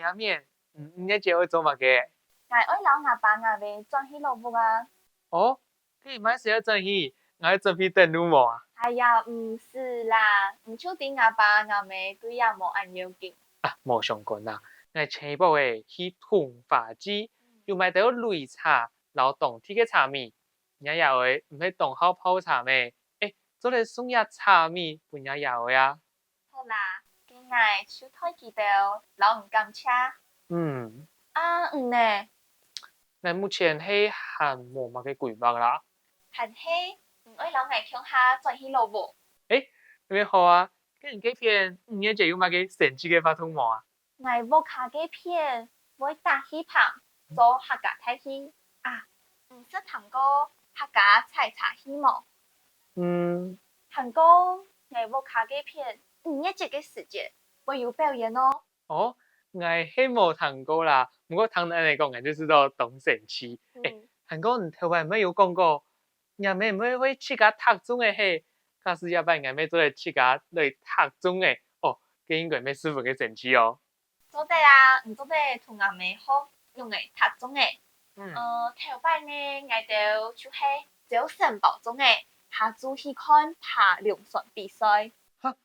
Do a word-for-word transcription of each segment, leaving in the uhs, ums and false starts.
阿明，你五月節愛做麼个？𠊎愛摎吾爸吾姆轉去老屋啊。哦，該你麼時愛轉去？𠊎愛準備等路無啊？哎呀，毋使啦，你就知吾爸吾姆對這無恁要緊。啊，無相干啦，𠊎前一駁仔去桐花季，有買兜擂茶摎當地个茶米。若爺哀毋係當好泡茶咩？欸，做得送這茶米分若爺哀啊。好啦，該𠊎就代佢兜摎你感謝。嗯。啊，你呢？𠊎目前係還無麼个規劃啦。還係，你愛摎𠊎共下轉去老屋？欸，恁好啊！該你該片五月節有麼个生趣个活動無啊？ 𠊎屋下該片會打戲棚，做客家大戲。啊，你識聽過客家採茶戲無？嗯。還過，𠊎屋下該片五月節个時節會有表演哦。哦，𠊎係無聽過啦，毋過聽你恁仔講，𠊎就知著當生趣。欸，嗯。還過你頭擺毋係有講過，若姆毋係會自家䌈粽仔係？假使這擺𠊎姆做得自家來䌈粽仔，哦，該應該乜十分个生趣哦。 做得啊，你做得同阿姆學仰仔䌈粽仔。嗯。呃，頭擺呢，𠊎兜就係朝晨包粽仔，下晝去看扒龍船比賽。哈，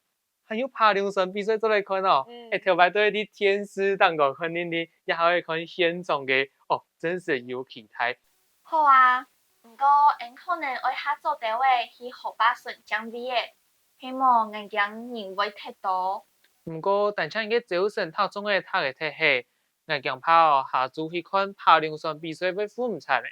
還有扒龍船比賽做得看哦！嗯。欸，頭擺都係在電視頂高看定定，這下會看現場个，哦，真實有期待。好啊，毋過𠊎可能愛較早兜仔去河壩脣佔位仔， 係無𠊎驚人會忒多。毋過單淨一个朝晨䌈粽仔䌈忒係，𠊎驚怕哦，下晝去看扒龍船比賽會赴毋掣咧。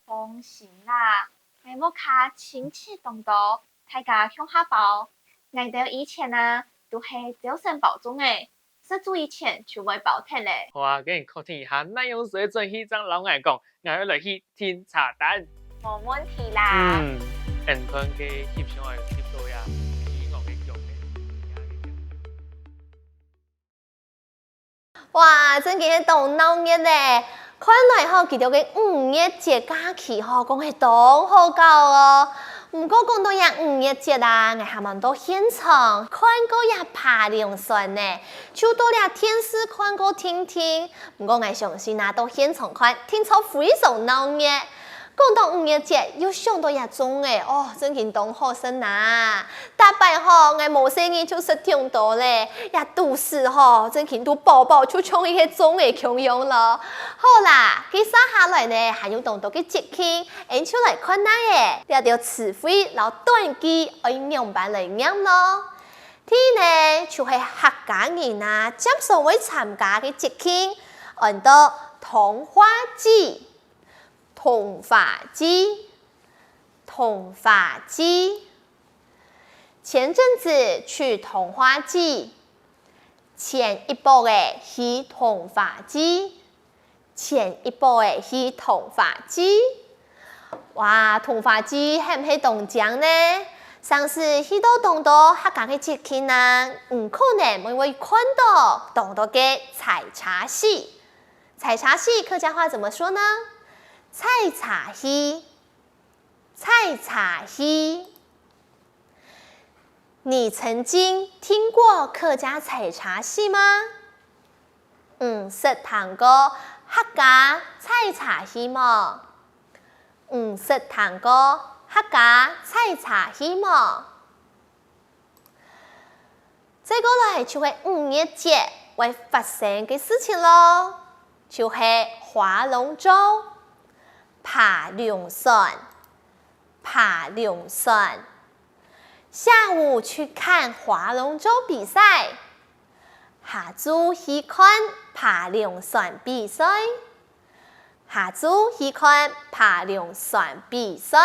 放心啦，𠊎屋下親戚當多，大家共下包。𠊎兜以前啊，都係朝晨包粽仔， 食晝以前就會包忒咧。好啊，該你確定一下，哪央時轉去正摎𠊎講，𠊎愛來去訂茶單。無問題啦。嗯，恁看該翕相愛翕到呀，希望个腳咧。哇，真經係當鬧熱咧！看來吼，佢兜个五月節假期吼，講係當好搞哦。 毋過講到這五月節啊，𠊎還吂到現場看過這扒龍船呢，就到這電視看過定定。毋過𠊎相信啊，到現場看，定著非常鬧熱。講到五月節，又想到這粽仔，哦，真經當好食哪！逐擺吼，𠊎無細義就食忒多咧，這肚屎吼，真經都飽飽，就像一个粽仔共樣囉。好啦，該續下來呢，還有當多个節慶， 𠊎就來看哪仔，這兜詞彙摎短句愛仰般來唸囉。第一呢，就係客家人啊，輒常會參加个節慶，安到桐花祭。桐花祭，桐花祭。前陣子去桐花祭，前一駁仔去桐花祭。 前一駁仔去桐花祭。哇，桐花祭係毋係當靚呢？常時去到當多客家个節慶啊，你可能乜會看到當多个採茶戲。採茶戲客家話怎麼說呢？採茶戲，採茶戲。你曾經聽過客家採茶戲嗎？ 你識聽過客家採茶戲無？你識聽過客家採茶戲無？再過來就係五月節會發生个事情囉，就係划龍舟、扒龍船、扒龍船。下午去看划龍舟比賽。 下晝去看扒龍船比賽。下晝去看扒龍船比賽。